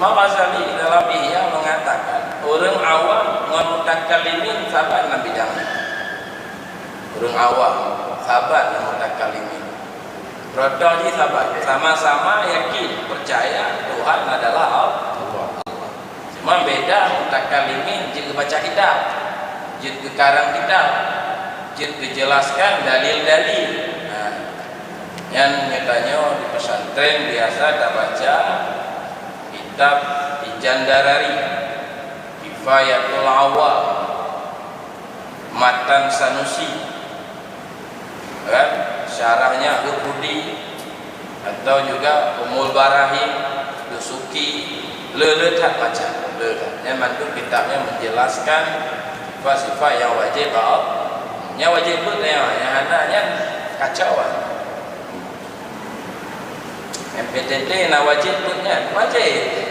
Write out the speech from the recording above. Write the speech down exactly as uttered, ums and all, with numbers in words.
Imam Ghazali dalam Ihya mengatakan, ureuëng awam ngon mutakallimin saban lam bidang nyan. Ureuëng awam saban ngon mutakallimin. Rata jih saban, sama-sama yakin, percaya Tuhan adalah Allah. Cuma beda, mutakallimin jeuet geubaca kitab, jeuet geukarang kitab, jeuet geujelaskan dalil-dalil. Nah, nyan geutanyoe di pesantren biasa tabaca kitab Ijan Darari, Kifayatul Awam, Matan Sanusi, kan? Syarahnya Hurhudi, atau juga Ummul Barahim, Dusuki, le-le that baca, le that. Nyan mandum kitab nyan menjelaskan sifat-sifat nyang wajéb bak Allah. Nyang wajéb beuet nyan, nyang hana nyan kacau ah. M P T T na wajéb beuet nyan, wajéb.